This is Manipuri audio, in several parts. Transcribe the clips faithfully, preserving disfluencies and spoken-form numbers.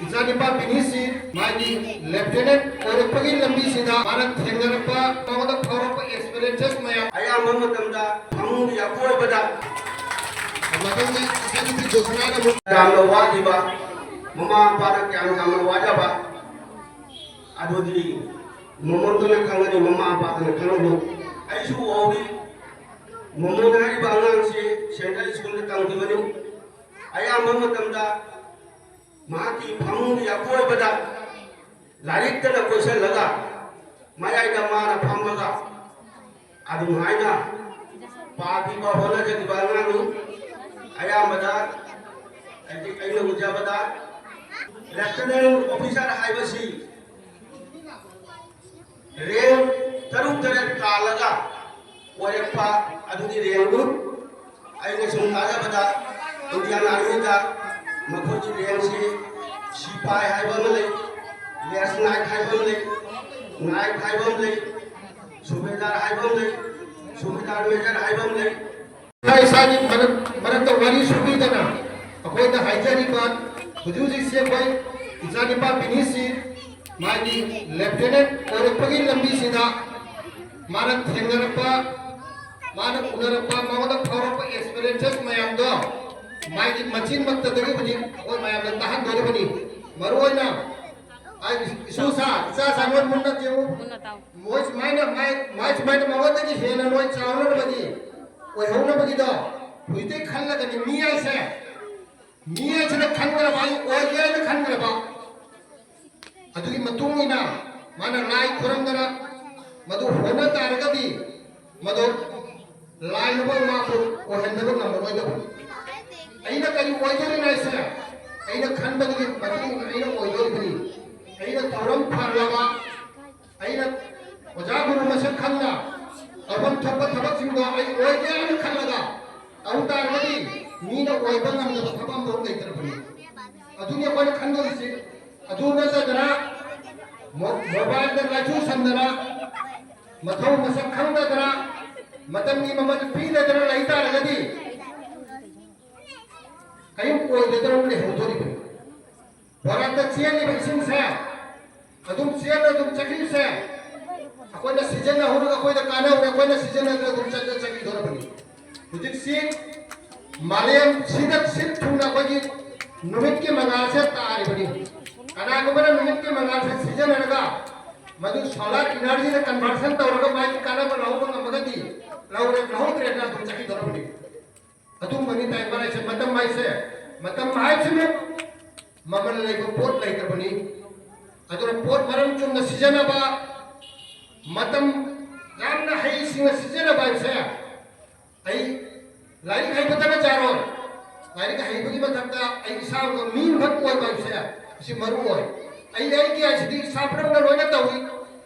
ꯏꯆꯥꯅꯤꯄꯥ ꯕꯤꯅꯤꯁꯁꯤ ꯃꯥꯒꯤ ꯂꯦꯐꯇꯤꯅꯦꯟꯠ ꯑꯣꯏꯔꯛꯄꯒꯤ ꯂꯝꯕꯤꯁꯤꯗ ꯃꯥꯅ ꯊꯦꯡꯅꯔꯛꯄ, ꯃꯉꯣꯟꯗ ꯐꯥꯎꯔꯛꯄ ꯑꯦꯛꯁꯄꯤꯔꯤꯌꯦꯟꯁꯦꯁ ꯃꯌꯥꯝ, ꯑꯌꯥꯝꯕ ꯃꯇꯝꯗ ꯐꯃꯨꯡꯒꯤ ꯑꯀꯣꯏꯕꯗ ꯃꯊꯪꯗ ꯏꯆꯥꯅꯨꯄꯤ ꯖꯣꯁꯅꯥꯅ ꯑꯃꯨꯛ ꯌꯥꯝꯅ ꯋꯥꯈꯤꯕ, ꯃꯃꯥ ꯃꯄꯥꯅ ꯀꯌꯥꯝ ꯌꯥꯝꯅ ꯋꯥꯖꯕ, ꯑꯗꯨꯗꯤ ꯃꯣꯃꯣꯟꯗꯨꯅ ꯈꯪꯒꯅꯤ, ꯃꯃꯥ ꯃꯄꯥꯗꯨꯅ ꯈꯪꯉꯨ꯫ ꯑꯩꯁꯨ ꯎꯍꯧꯔꯤ꯫ ꯃꯣꯃꯣꯟ ꯍꯥꯏꯔꯤꯕ ꯑꯉꯥꯡꯁꯤ ꯁꯦꯟꯇ꯭ꯔꯦꯜ ꯁ꯭ꯀꯨꯜꯗ ꯇꯝꯈꯤꯕꯅꯤ꯫ ꯑꯌꯥꯝꯕ ꯃꯇꯝꯗ ꯃꯍꯥꯛꯀꯤ ꯐꯃꯨꯡꯒꯤ ꯑꯀꯣꯏꯕꯗ ꯂꯥꯏꯔꯤꯛꯇꯅ ꯀꯣꯏꯁꯤꯜꯂꯒ, ꯃꯌꯥꯏꯗ ꯃꯥꯅ ꯐꯝꯃꯒ ꯑꯗꯨꯝ ꯍꯥꯏꯅ ꯄꯥꯈꯤꯕ ꯍꯣꯠꯅꯖꯈꯤꯕ ꯑꯉꯥꯡꯅꯤ꯫ ꯑꯌꯥꯝꯕꯗ ꯑꯩꯗꯤ, ꯑꯩꯅ ꯎꯖꯕꯗ ꯂꯦꯐꯇꯤꯅꯦꯟꯠ ꯑꯣꯐꯤꯁꯥꯔ ꯍꯥꯏꯕꯁꯤ ꯔꯦꯡ ꯇꯔꯨꯛ ꯇꯔꯦꯠ ꯀꯥꯜꯂꯒ ꯑꯣꯏꯔꯛꯄ ꯑꯗꯨꯒꯤ ꯔꯦꯡꯗꯨ꯫ ꯑꯩꯅ ꯁꯨꯝ ꯇꯥꯖꯕꯗ ꯏꯟꯗꯤꯌꯥꯟ ꯑꯥꯔꯃꯤꯗ ꯃꯈꯣꯏꯒꯤ ꯔꯦꯡꯁꯤ ꯁꯤꯄꯥꯏ ꯍꯥꯏꯕ ꯑꯃ ꯂꯩ, ꯂꯦꯟꯁꯅꯥꯏꯛ ꯍꯥꯏꯕ ꯑꯃ ꯂꯩ, ꯅꯥꯏꯛ ꯍꯥꯏꯕ ꯑꯃ ꯂꯩ, ꯁꯨꯕꯦꯗꯥꯔ ꯍꯥꯏꯕ ꯑꯃ ꯂꯩ, ꯁꯨꯕꯦꯗꯥꯔ ꯃꯦꯖꯔ ꯍꯥꯏꯕ ꯑꯃ ꯂꯩ꯫ ꯏꯁꯥ ꯏꯁꯥꯒꯤ ꯃꯔꯛ-, ꯃꯔꯛꯇ ꯋꯥꯔꯤ ꯁꯨꯕꯤꯗꯅ ꯑꯩꯈꯣꯏꯗ ꯍꯥꯏꯖꯔꯤꯕ ꯍꯧꯖꯤꯛ ꯍꯧꯖꯤꯛꯁꯦ ꯑꯩꯈꯣꯏ ꯏꯆꯥꯅꯤꯄꯥ ꯕꯤꯅꯤꯁꯁꯤ ꯃꯥꯒꯤ ꯂꯦꯐꯇꯤꯅꯦꯟꯠ ꯑꯣꯏꯔꯛꯄꯒꯤ ꯂꯝꯕꯤꯁꯤꯗ ꯃꯥꯅ ꯊꯦꯡꯅꯔꯛꯄ, ꯃꯥꯅ ꯎꯅꯔꯛꯄ, ꯃꯉꯣꯟꯗ ꯐꯥꯎꯔꯛꯄ ꯑꯦꯛꯁꯄꯤꯔꯤꯌꯦꯟꯁꯦꯁ ꯃꯌꯥꯝꯗꯣ ꯃꯥꯒꯤ ꯃꯆꯤꯟꯃꯛꯇꯗꯒꯤ ꯍꯧꯖꯤꯛ ꯑꯩꯈꯣꯏ ꯃꯌꯥꯝꯗ ꯇꯥꯍꯟꯗꯣꯔꯤꯕꯅꯤ꯫ ꯃꯔꯨꯑꯣꯏꯅ ꯑꯩ ꯏꯁꯨ ꯁꯥ, ꯏꯆꯥ ꯁꯥ ꯅꯣꯏ ꯃꯨꯟꯅ ꯌꯦꯡꯉꯨ꯫ ꯃꯨꯟꯅ ꯇꯥꯎ꯫ ꯃꯣꯏ ꯁꯨꯃꯥꯏꯅ ꯃꯥꯏ, ꯃꯥꯏ ꯁꯨꯃꯥꯏꯅ ꯃꯉꯣꯟꯗꯒꯤ ꯍꯦꯟꯅ ꯅꯣꯏ ꯆꯥꯎꯅꯅꯕꯒꯤ, ꯑꯣꯏꯍꯧꯅꯕꯒꯤꯗꯣ ꯍꯧꯖꯤꯛꯇꯩ ꯈꯜꯂꯒꯅꯤ꯫ ꯃꯤ ꯍꯥꯏꯁꯦ, ꯃꯤ ꯍꯥꯏꯁꯤꯅ ꯈꯟꯈ꯭ꯔꯕ, ꯑꯩ ꯑꯣꯏꯒꯦ ꯍꯥꯏꯅ ꯈꯟꯈ꯭ꯔꯕ, ꯑꯗꯨꯒꯤ ꯃꯇꯨꯡ ꯏꯟꯅ ꯃꯥꯅ ꯂꯥꯏ ꯈꯨꯔꯝꯗꯅ ꯃꯗꯨ ꯍꯣꯠꯅ ꯇꯥꯔꯒꯗꯤ ꯃꯗꯨ ꯂꯥꯏꯅ ꯃꯥꯕꯨ ꯑꯣꯏꯍꯟꯗꯕ ꯉꯝꯃꯔꯣꯏꯗꯕꯅꯤ꯫ ꯑꯩꯅ ꯀꯔꯤ ꯑꯣꯏꯗꯣꯔꯤꯅꯣ ꯍꯥꯏꯁꯦ, ꯑꯩꯅ ꯈꯟꯕꯗꯨꯒꯤ ꯃꯇꯨꯡ ꯏꯟꯅ ꯑꯩꯅ ꯑꯣꯏꯗꯣꯔꯤꯕꯅꯤ꯫ ꯑꯩꯅ ꯊꯧꯔꯝ ꯐꯔꯕ, ꯑꯩꯅ ꯑꯣꯖꯥ ꯒꯨꯔꯨ ꯃꯁꯛ ꯈꯪꯅ ꯇꯧꯐꯝ ꯊꯣꯛꯄ ꯊꯕꯛꯁꯤꯡꯗꯣ ꯑꯩ ꯑꯣꯏꯒꯦ ꯍꯥꯏꯅ ꯈꯜꯂꯒ ꯇꯧ ꯇꯥꯔꯒꯗꯤ ꯃꯤꯅ ꯑꯣꯏꯕ ꯉꯝꯗꯕ ꯊꯕꯛ ꯑꯃꯐꯥꯎ ꯂꯩꯇ꯭ꯔꯕꯅꯤ꯫ ꯑꯗꯨꯅꯤ ꯑꯩꯈꯣꯏꯅ ꯈꯟꯗꯣꯔꯤꯁꯤ꯫ ꯑꯗꯨ ꯅꯠꯇꯗꯅ ꯃꯣ-, ꯃꯣꯕꯥꯏꯜꯗ ꯂꯥꯏꯆꯨꯁꯟꯗꯅ, ꯃꯊꯧ ꯃꯁꯛ ꯈꯪꯗꯗꯅ, ꯃꯇꯝꯒꯤ ꯃꯃꯜ ꯄꯤꯗꯗꯅ ꯂꯩ ꯇꯥꯔꯒꯗꯤ ꯀꯔꯤꯝ ꯑꯣꯏꯗꯗꯅ ꯂꯩꯍꯧꯗꯣꯔꯤꯕꯅꯤ꯫ ꯚꯥꯔꯠꯇ ꯆꯦꯜꯂꯤꯕ ꯏꯁꯤꯡꯁꯦ ꯑꯗꯨꯝ ꯆꯦꯟꯅ ꯑꯗꯨꯝ ꯆꯠꯈꯤꯕꯁꯦ ꯑꯩꯈꯣꯏꯅ ꯁꯤꯖꯤꯟꯅꯍꯧꯔꯒ ꯑꯩꯈꯣꯏꯗ ꯀꯥꯟꯅꯍꯧꯔꯦ, ꯑꯩꯈꯣꯏꯅ ꯁꯤꯖꯤꯟꯅꯗꯅ ꯑꯗꯨꯝ ꯆꯠꯅ ꯆꯠꯈꯤꯗꯧꯔꯕꯅꯤ꯫ ꯍꯧꯖꯤꯛꯁꯤ ꯃꯥꯂꯦꯝꯁꯤꯗ ꯁꯤꯟ ꯊꯨꯡꯅ ꯑꯩꯈꯣꯏꯒꯤ ꯅꯨꯃꯤꯠꯀꯤ ꯃꯉꯥꯜꯁꯦ ꯇꯥꯔꯤꯕꯅꯤ꯫ ꯀꯅꯥꯒꯨꯝꯕꯅ ꯅꯨꯃꯤꯠꯀꯤ ꯃꯉꯥꯜꯁꯦ ꯁꯤꯖꯤꯟꯅꯔꯒ ꯃꯗꯨ solar energyꯗ conversion ꯇꯧꯔꯒ ꯃꯥꯒꯤ ꯀꯥꯟꯅꯕ ꯂꯧꯍꯧꯕ ꯉꯝꯃꯒꯗꯤ ꯂꯧꯔꯦ, ꯂꯧꯍꯧꯗ꯭ꯔꯦꯅ ꯑꯗꯨꯝ ꯆꯠꯈꯤꯗꯧꯔꯕꯅꯤ꯫ ꯑꯗꯨꯝꯕꯅꯤ time ꯍꯥꯏꯁꯦ꯫ ꯃꯇꯝ ꯍꯥꯏꯁꯦ, ꯃꯇꯝ ꯍꯥꯏꯁꯤꯅ ꯃꯃꯜ ꯂꯩꯕ ꯄꯣꯠ ꯂꯩꯇꯕꯅꯤ꯫ ꯑꯗꯨꯅ ꯄꯣꯠ ꯃꯔꯝ ꯆꯨꯝꯅ ꯁꯤꯖꯤꯟꯅꯕ, ꯃꯇꯝ ꯌꯥꯝꯅ ꯍꯩꯁꯤꯡꯅ ꯁꯤꯖꯤꯟꯅꯕ ꯍꯥꯏꯕꯁꯦ, ꯑꯩ ꯂꯥꯏꯔꯤꯛ ꯍꯩꯕꯗꯅ ꯌꯥꯔꯣꯏ꯫ ꯂꯥꯏꯔꯤꯛ ꯍꯩꯕꯒꯤ ꯃꯊꯛꯇ ꯑꯩ ꯏꯁꯥꯃꯛ ꯃꯤ ꯑꯃꯈꯛ ꯑꯣꯏꯕ ꯍꯥꯏꯕꯁꯦ ꯑꯁꯤ ꯃꯔꯨ ꯑꯣꯏ꯫ ꯑꯩ ꯑꯩꯒꯤ ꯍꯥꯏꯁꯤꯗꯤ ꯏꯁꯥ ꯄꯨꯝꯅꯃꯛꯅ ꯂꯣꯏꯅ ꯇꯧꯏ꯫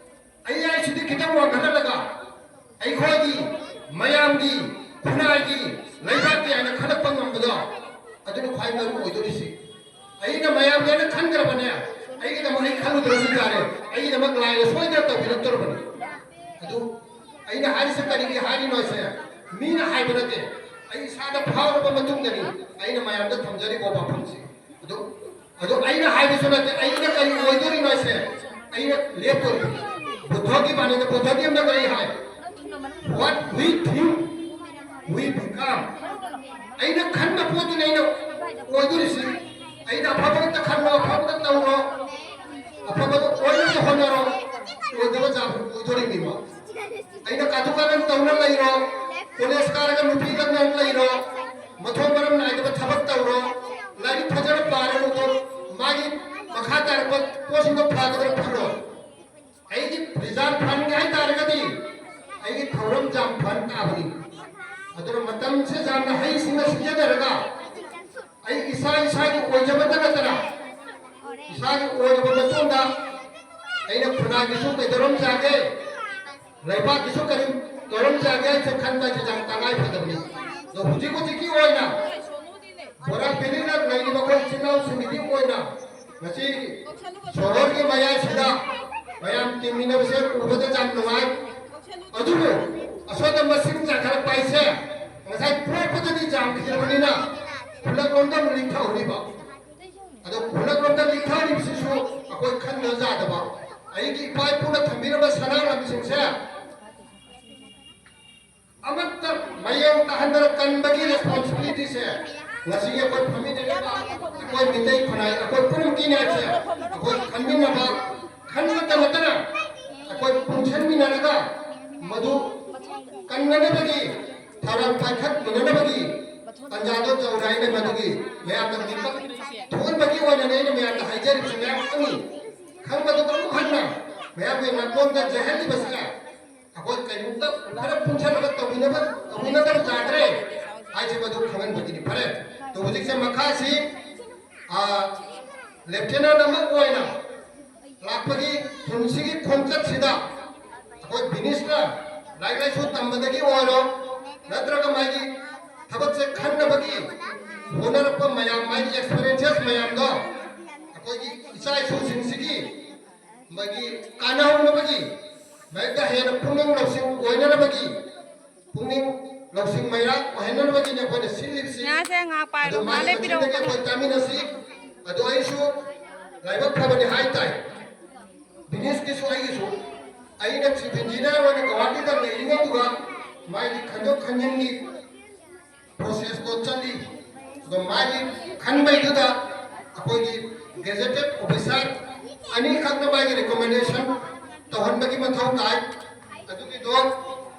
ꯑꯩ ꯍꯥꯏꯁꯤꯗꯤ ꯈꯤꯇꯪ ꯋꯥꯡꯈꯠꯍꯜꯂꯒ ꯑꯩꯈꯣꯏꯒꯤ, ꯃꯌꯥꯝꯒꯤ, ꯈꯨꯟꯅꯥꯏꯒꯤ, ꯂꯩꯕꯥꯛꯀꯤ ꯍꯥꯏꯅ ꯈꯜꯂꯛꯄ ꯉꯝꯕꯗꯣ, ꯑꯗꯨꯅ ꯈ꯭ꯋꯥꯏ ꯃꯔꯨ ꯑꯣꯏꯗꯣꯔꯤꯁꯤ꯫ ꯑꯩꯅ ꯃꯌꯥꯝꯒꯤ ꯍꯥꯏꯅ ꯈꯟꯈ꯭ꯔꯕꯅꯦ, ꯑꯩꯒꯤꯗꯃꯛ ꯑꯩ ꯈꯜꯂꯨꯗ꯭ꯔꯁꯨ ꯌꯥꯔꯦ, ꯑꯩꯒꯤꯗꯃꯛ ꯂꯥꯏꯅ ꯁꯣꯏꯗꯅ ꯇꯧꯕꯤꯔꯛꯇꯧꯔꯕꯅꯤ꯫ ꯑꯗꯨ ꯑꯩꯅ ꯍꯥꯏꯔꯤꯁꯦ ꯀꯔꯤꯒꯤ ꯍꯥꯏꯔꯤꯅꯣ ꯍꯥꯏꯁꯦ, ꯃꯤꯅ ꯍꯥꯏꯕ ꯅꯠꯇꯦ, ꯑꯩ ꯏꯁꯥꯗ ꯐꯥꯎꯔꯕ ꯃꯇꯨꯡꯗꯅꯤ ꯑꯩꯅ ꯃꯌꯥꯝꯗ ꯊꯝꯖꯔꯤꯕ ꯋꯥꯐꯝꯁꯦ꯫ ꯑꯗꯨ ꯑꯗꯣ ꯑꯩꯅ ꯍꯥꯏꯕꯁꯨ ꯅꯠꯇꯦ, ꯑꯩꯅ ꯀꯔꯤ ꯑꯣꯏꯗꯣꯔꯤꯅꯣ ꯍꯥꯏꯁꯦ ꯑꯩꯅ ꯂꯦꯞꯇꯣꯔꯤꯕꯅꯤ꯫ ꯕꯨꯙꯒꯤ ꯕꯥꯅꯤꯗ, ꯕꯨꯙꯒꯤ ꯑꯃꯅ ꯀꯔꯤ ꯍꯥꯏ? What we think, we become. ꯑꯩꯅ ꯈꯟꯕ ꯄꯣꯠꯇꯨꯅ ꯑꯩꯅ ꯑꯣꯏꯗꯣꯔꯤꯁꯤ꯫ ꯑꯩꯅ ꯑꯐꯕ ꯈꯛꯇ ꯈꯜꯂꯣ, ꯑꯐꯕ ꯈꯛꯇ ꯇꯧꯔꯣ, ꯑꯐꯕꯗꯣ ꯑꯣꯏꯅꯕ ꯍꯣꯠꯅꯔꯣ, ꯑꯣꯏꯗꯕ ꯖꯥꯠ ꯑꯣꯏꯗꯣꯔꯤꯕꯅꯤꯕ꯫ ꯑꯩꯅ ꯀꯥꯇꯨ ꯀꯥꯔꯟ ꯇꯧꯅ ꯂꯩꯔꯣ, ꯀꯣꯂꯦꯖ ꯀꯥꯔꯒ ꯅꯨꯄꯤ ꯂꯛꯅ ꯂꯩꯔꯣ, ꯃꯊꯣꯡ ꯃꯔꯝ ꯅꯥꯏꯗꯕ ꯊꯕꯛ ꯇꯧꯔꯣ, ꯂꯥꯏꯔꯤꯛ ꯐꯖꯅ ꯄꯥꯔꯅꯨꯀꯣ, ꯃꯥꯒꯤ ꯃꯈꯥ ꯇꯥꯔꯛꯄ ꯄꯣꯠꯁꯤꯡꯗꯣ ꯐꯒꯗ꯭ꯔꯥ ꯐꯔꯣꯏ꯫ ꯑꯩꯒꯤ ꯔꯤꯖꯜ ꯐꯍꯟꯒꯦ ꯍꯥꯏ ꯇꯥꯔꯒꯗꯤ ꯑꯩꯒꯤ ꯊꯧꯔꯝ ꯌꯥꯝ ꯐꯍꯟ ꯇꯥꯕꯅꯤ꯫ ꯑꯗꯨꯅ ꯃꯇꯝꯁꯦ ꯌꯥꯝꯅ ꯍꯩꯁꯤꯡꯅ ꯁꯤꯖꯤꯟꯅꯔꯒ ꯑꯩ ꯏꯁꯥ ꯏꯁꯥꯒꯤ ꯑꯣꯏꯖꯕꯇ ꯅꯠꯇꯅ ꯏꯁꯥꯒꯤ ꯑꯣꯏꯔꯕ ꯃꯇꯨꯡꯗ ꯑꯩꯅ ꯈꯨꯟꯅꯥꯏꯒꯤꯁꯨ ꯀꯩꯗꯧꯔꯝ ꯌꯥꯒꯦ, ꯂꯩꯕꯥꯛꯀꯤꯁꯨ ꯀꯔꯤ ꯇꯧꯔꯝ ꯌꯥꯒꯦ ꯍꯥꯏꯁꯦ ꯈꯟꯕ ꯍꯥꯏꯁꯦ ꯌꯥꯝ ꯇꯉꯥꯏ ꯐꯗꯕꯅꯤ꯫ ꯑꯗꯣ ꯍꯧꯖꯤꯛ ꯍꯧꯖꯤꯛꯀꯤ ꯑꯣꯏꯅ ꯕꯣꯔꯥ ꯚꯦꯂꯤꯗ ꯂꯩꯔꯤꯕ ꯑꯩꯈꯣꯏ ꯏꯆꯤꯜ ꯏꯅꯥꯎꯁꯤꯡꯒꯤꯗꯤ ꯑꯣꯏꯅ ꯉꯁꯤ ꯁꯣꯍꯣꯔꯒꯤ ꯃꯌꯥꯏꯁꯤꯗ ꯃꯌꯥꯝ ꯇꯤꯟꯃꯤꯟꯅꯕꯁꯦ ꯎꯕꯗ ꯌꯥꯝ ꯅꯨꯡꯉꯥꯏ꯫ ꯑꯗꯨꯕꯨ ꯑꯁꯣꯏꯗ ꯃꯁꯤꯡ ꯆꯥꯈꯠꯂꯛꯄ ꯍꯥꯏꯁꯦ ꯉꯁꯥꯏ ꯄꯣꯛꯄꯗꯗꯤ ꯌꯥꯝꯈꯤꯗ꯭ꯔꯕꯅꯤꯅ ꯈꯨꯜꯂꯛꯂꯣꯝꯗ ꯑꯃꯨꯛ ꯂꯤꯡꯊꯍꯧꯔꯤꯕ꯫ ꯑꯗꯣ ꯍꯨꯜꯂꯛꯂꯣꯝꯗ ꯂꯤꯡꯊꯔꯤꯕꯁꯤꯁꯨ ꯑꯩꯈꯣꯏ ꯈꯟꯗ ꯌꯥꯗꯕ, ꯑꯩꯒꯤ ꯏꯄꯥ ꯏꯄꯨꯅ ꯊꯝꯕꯤꯔꯝꯕ ꯁꯅꯥ ꯂꯝꯁꯤꯡꯁꯦ ꯑꯃꯠꯇ ꯃꯌꯦꯡ ꯇꯥꯍꯟꯗꯅ ꯀꯟꯕꯒꯤ ꯔꯦꯁꯄꯣꯟꯁꯤꯕꯤꯂꯤꯇꯤꯁꯦ ꯉꯁꯤꯒꯤ ꯑꯩꯈꯣꯏ ꯐꯝꯃꯤꯟꯅꯔꯤꯕ ꯑꯩꯈꯣꯏ ꯃꯤꯇꯩ ꯈꯨꯟꯅꯥꯏ ꯑꯩꯈꯣꯏ ꯄꯨꯝꯅꯃꯛꯀꯤꯅꯦ ꯍꯥꯏꯁꯦ꯫ ꯑꯩꯈꯣꯏ ꯈꯟꯃꯤꯟꯅꯕ ꯈꯟꯕꯇ ꯅꯠꯇꯅ ꯑꯩꯈꯣꯏ ꯄꯨꯟꯁꯤꯟꯃꯤꯟꯅꯔꯒ ꯃꯗꯨ ꯀꯟꯅꯅꯕꯒꯤ ꯊꯧꯔꯥꯡ ꯄꯥꯏꯈꯠꯃꯤꯟꯅꯅꯕꯒꯤ ꯇꯥꯟꯖꯥꯗꯣ ꯇꯧꯔꯦ꯫ ꯑꯩꯅ ꯃꯗꯨꯒꯤ ꯃꯌꯥꯝꯅ ꯃꯤꯀꯞ ꯊꯣꯛꯍꯟꯕꯒꯤ ꯑꯣꯏꯅꯅꯦ ꯑꯩꯅ ꯃꯌꯥꯝꯗ ꯍꯥꯏꯖꯔꯤꯕꯁꯤ꯫ ꯃꯌꯥꯝ ꯈꯪꯉꯤ, ꯈꯪꯕꯗꯨ ꯑꯃꯨꯛ ꯍꯟꯅ ꯃꯌꯥꯝꯒꯤ ꯅꯥꯀꯣꯡꯗ ꯆꯦꯜꯍꯜꯂꯤꯕꯁꯤꯅ ꯑꯩꯈꯣꯏ ꯀꯩꯒꯨꯝꯕ ꯈꯔ ꯄꯨꯟꯁꯤꯜꯂꯒ ꯇꯧꯃꯤꯟꯅꯕ ꯇꯧꯃꯤꯟꯅꯗꯕ ꯌꯥꯗ꯭ꯔꯦ ꯍꯥꯏꯁꯦ ꯃꯗꯨ ꯈꯪꯍꯟꯕꯒꯤꯅꯤ꯫ ꯐꯔꯦ, ꯑꯗꯣ ꯍꯧꯖꯤꯛꯁꯦ ꯃꯈꯥꯁꯤ, ꯑ, ꯂꯦꯐꯇꯦꯅꯦꯟ ꯑꯃ ꯑꯣꯏꯅ ꯂꯥꯛꯄꯒꯤ ꯄꯨꯟꯁꯤꯒꯤ ꯈꯣꯡꯆꯠꯁꯤꯗ ꯑꯩꯈꯣꯏ ꯕꯤꯅꯤꯁꯅ ꯂꯥꯏꯔꯤꯛ ꯂꯥꯏꯁꯨ ꯇꯝꯕꯗꯒꯤ ꯑꯣꯏꯔꯣ, ꯅꯠꯇ꯭ꯔꯒ ꯃꯥꯒꯤ ꯊꯕꯛꯁꯦ ꯈꯟꯅꯕꯒꯤ ꯍꯣꯠꯅꯔꯛꯄ ꯃꯌꯥꯝ, ꯃꯥꯒꯤ ꯑꯦꯛꯁꯄꯤꯔꯤꯌꯦꯟꯁꯦꯁ ꯃꯌꯥꯝꯗꯣ ꯑꯩꯈꯣꯏꯒꯤ ꯏꯆꯥ ꯏꯁꯨꯁꯤꯡꯁꯤꯒꯤ ꯃꯥꯒꯤ ꯀꯥꯟꯅꯍꯧꯅꯕꯒꯤ, ꯃꯍꯦꯛꯇ ꯍꯦꯟꯅ ꯄꯨꯛꯅꯤꯡ ꯂꯧꯁꯤꯡ ꯑꯣꯏꯅꯅꯕꯒꯤ, ꯄꯨꯛꯅꯤꯡ ꯂꯧꯁꯤꯡ ꯃꯩꯔꯥ ꯑꯣꯏꯍꯟꯅꯅꯕꯒꯤꯅꯦ ꯑꯩꯈꯣꯏꯅ ꯁꯤꯜꯂꯤꯕꯁꯤ꯫ ꯉꯥꯁꯦ ꯉꯥ ꯄꯥꯏꯔꯣ, ꯑꯗꯣ ꯉꯥ ꯃꯥꯒꯤ ꯂꯦꯞꯄꯤꯔꯣ꯫ ꯃꯆꯤꯟꯗꯒꯤ ꯑꯩꯈꯣꯏ ꯇꯥꯃꯤꯟꯅꯁꯤ꯫ ꯑꯗꯣ ꯑꯩꯁꯨ ꯂꯥꯏꯕꯛ ꯐꯕꯅꯤ ꯍꯥꯏ ꯇꯥꯏ, ꯕꯤꯅꯤꯁꯀꯤꯁꯨ ꯑꯩꯒꯤꯁꯨ꯫ ꯑꯩꯅ ꯆꯤꯐ ꯏꯟꯖꯤꯅꯤꯌꯥꯔ ꯑꯣꯏꯅ ꯒꯧꯍꯥꯇꯤꯗ ꯂꯩꯔꯤꯉꯩꯗꯨꯒ ꯃꯥꯒꯤ ꯈꯟꯗꯣꯛ ꯈꯟꯖꯤꯟꯒꯤ ꯄ꯭ꯔꯣꯁꯦꯁꯇꯣ ꯆꯠꯂꯤ꯫ ꯑꯗꯣ ꯃꯥꯒꯤ ꯈꯟꯕꯩꯗꯨꯗ ꯑꯩꯈꯣꯏꯒꯤ ꯒꯦꯖꯦꯇꯦꯠ ꯑꯣꯐꯤꯁꯥꯔ ꯑꯅꯤꯈꯛꯅ ꯃꯥꯒꯤ ꯔꯤꯀꯣꯃꯦꯟꯗꯦꯁꯟ ꯇꯧꯍꯟꯕꯒꯤ ꯃꯊꯧ ꯇꯥꯏ꯫ ꯑꯗꯨꯒꯤꯗꯣ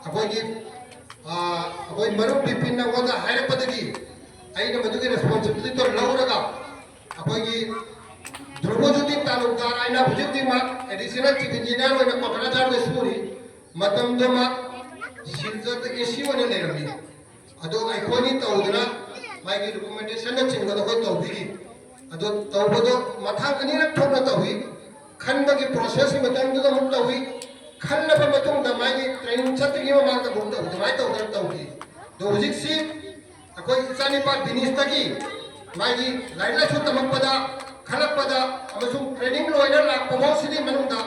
ꯑꯩꯈꯣꯏꯒꯤ, ꯑ, ꯑꯩꯈꯣꯏ ꯃꯔꯨꯞ ꯕꯤꯄꯤꯟꯅ ꯑꯩꯉꯣꯟꯗ ꯍꯥꯏꯔꯛꯄꯗꯒꯤ ꯑꯩꯅ ꯃꯗꯨꯒꯤ ꯔꯦꯁꯄꯣꯟꯁꯤꯕꯤꯂꯤꯇꯤꯗꯣ ꯂꯧꯔꯒ ꯑꯩꯈꯣꯏꯒꯤ ꯙ꯭ꯔꯨꯕꯖ꯭ꯌꯣꯇꯤ ꯇꯥꯂꯨꯛꯗꯥꯔ ꯍꯥꯏꯅ ꯍꯧꯖꯤꯛ ꯍꯧꯖꯤꯛ ꯃꯥ ꯑꯦꯗꯤꯁꯅꯦꯜ ꯆꯤꯐ ꯏꯟꯖꯤꯅꯤꯌꯥꯔ ꯑꯣꯏꯅ ꯀꯣꯀ꯭ꯔꯥꯖꯥꯔꯗ ꯁꯨꯔꯤ꯫ ꯃꯇꯝꯗꯨꯃ ꯁꯤꯜꯆꯔꯗ ꯑꯦ ꯁꯤ ꯑꯣꯏꯅ ꯂꯩꯔꯝꯃꯤ꯫ ꯑꯗꯣ ꯑꯩꯈꯣꯏꯅꯤ ꯇꯧꯗꯅ ꯃꯥꯒꯤ ꯔꯤꯀꯣꯃꯦꯟꯗꯦꯁꯟꯅꯆꯤꯡꯕꯗꯣ ꯑꯩꯈꯣꯏ ꯇꯧꯕꯤꯈꯤ꯫ ꯑꯗꯣ ꯇꯧꯕꯗꯣ ꯃꯊꯪ ꯑꯅꯤꯔꯛ ꯊꯣꯛꯅ ꯇꯧꯏ꯫ ꯈꯟꯕꯒꯤ ꯄ꯭ꯔꯣꯁꯦꯁꯀꯤ ꯃꯇꯝꯗꯨꯗ ꯑꯃꯨꯛ ꯇꯧꯏ꯫ ꯈꯜꯂꯕ ꯃꯇꯨꯡꯗ ꯃꯥꯒꯤ ꯇ꯭ꯔꯦꯅꯤꯡ ꯆꯠꯇ꯭ꯔꯤꯉꯩ ꯃꯃꯥꯡꯗ ꯑꯃꯨꯛ ꯇꯧꯏ꯫ ꯑꯗꯨꯃꯥꯏꯅ ꯇꯧꯗꯅ ꯇꯧꯈꯤ꯫ ꯑꯗꯣ ꯍꯧꯖꯤꯛꯁꯤ ꯑꯩꯈꯣꯏ ꯏꯆꯥꯅꯤꯄꯥ ꯕꯤꯅꯤꯁꯇꯒꯤ ꯃꯥꯒꯤ ꯂꯥꯏꯔꯤꯛ ꯂꯥꯏꯁꯨ ꯇꯝꯃꯛꯄꯗ, ꯈꯜꯂꯛꯄꯗ ꯑꯃꯁꯨꯡ ꯇ꯭ꯔꯦꯅꯤꯡ ꯂꯣꯏꯅ ꯂꯥꯛꯄ ꯐꯥꯎꯁꯤꯒꯤ ꯃꯅꯨꯡꯗ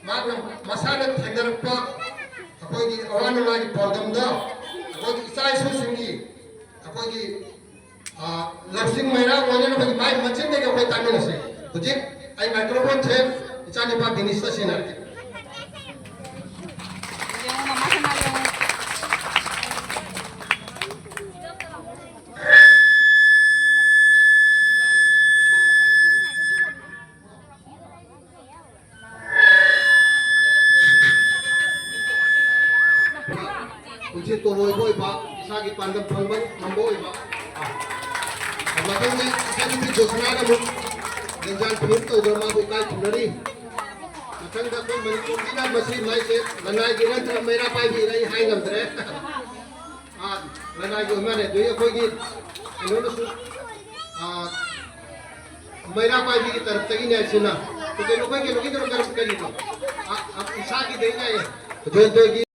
ꯃꯥꯅ ꯃꯁꯥꯅ ꯊꯦꯡꯅꯔꯛꯄ ꯑꯩꯈꯣꯏꯒꯤ ꯑꯋꯥ ꯅꯨꯡꯉꯥꯏꯒꯤ ꯄꯥꯎꯗꯝꯗ ꯑꯩꯈꯣꯏꯒꯤ ꯏꯆꯥ ꯏꯁꯨꯁꯤꯡꯒꯤ ꯑꯩꯈꯣꯏꯒꯤ ꯑꯥ, ꯂꯧꯁꯤꯡ ꯃꯩꯔꯥ ꯑꯣꯏꯅꯅꯕꯒꯤ ꯃꯥꯒꯤ ꯃꯆꯤꯟꯗꯒꯤ ꯑꯩꯈꯣꯏ ꯇꯥꯃꯤꯟꯅꯁꯤ꯫ ꯍꯧꯖꯤꯛ ꯑꯩ microphone ꯁꯦ ꯏꯆꯥꯅꯤꯄꯥ ꯗꯤꯅꯤꯁꯇ ꯁꯤꯟꯅꯔꯒꯦ꯫ ꯄꯨꯟꯁꯤ ꯇꯣꯂꯣꯏꯕ ꯑꯣꯏꯕ, ꯏꯁꯥꯒꯤ ꯄꯥꯟꯗꯝ ꯐꯪꯕ ꯉꯝꯕ ꯑꯣꯏꯕ꯫ ꯃꯊꯪꯗ ꯏꯆꯥꯅꯨꯄꯤ ꯖꯣꯁꯅꯥꯅ ꯑꯃꯨꯛ ꯂꯦꯡꯖꯥꯟ ꯐꯤꯔꯨꯞ ꯇꯧꯗꯨꯅ ꯃꯥꯕꯨ ꯏꯀꯥꯏ ꯈꯨꯝꯅꯔꯤ꯫ ꯃꯊꯪꯗ ꯑꯩꯈꯣꯏ ꯃꯅꯤꯄꯨꯔꯒꯤꯅ ꯃꯁꯤ ꯃꯥꯏꯁꯦ ꯂꯅꯥꯏꯒꯤ ꯅꯠꯇ꯭ꯔꯒ ꯃꯩꯔꯥ ꯄꯥꯏꯕꯤꯅ ꯑꯩ ꯍꯥꯏ ꯉꯝꯗ꯭ꯔꯦ꯫ ꯑꯥ, ꯂꯅꯥꯏꯒꯤ ꯑꯣꯏ ꯃꯥꯜꯂꯦ꯫ ꯑꯗꯨꯗꯤ ꯑꯩꯈꯣꯏꯒꯤ ꯀꯩꯅꯣꯅꯁꯨ, ꯑꯥ, ꯃꯩꯔꯥ ꯄꯥꯏꯕꯤꯒꯤ ꯇꯔꯞꯇꯒꯤꯅꯦ ꯁꯤꯅ꯫ ꯀꯩꯅꯣ, ꯑꯩꯈꯣꯏ ꯀꯩꯅꯣꯒꯤꯗꯨꯅ ꯀꯔꯝ-, ꯀꯔꯤꯅꯣ? ꯑꯥ, ꯑꯥ, ꯏꯁꯥꯒꯤꯗꯩꯅꯦ꯫ ꯑꯗꯨ ꯑꯩꯈꯣꯏꯒꯤ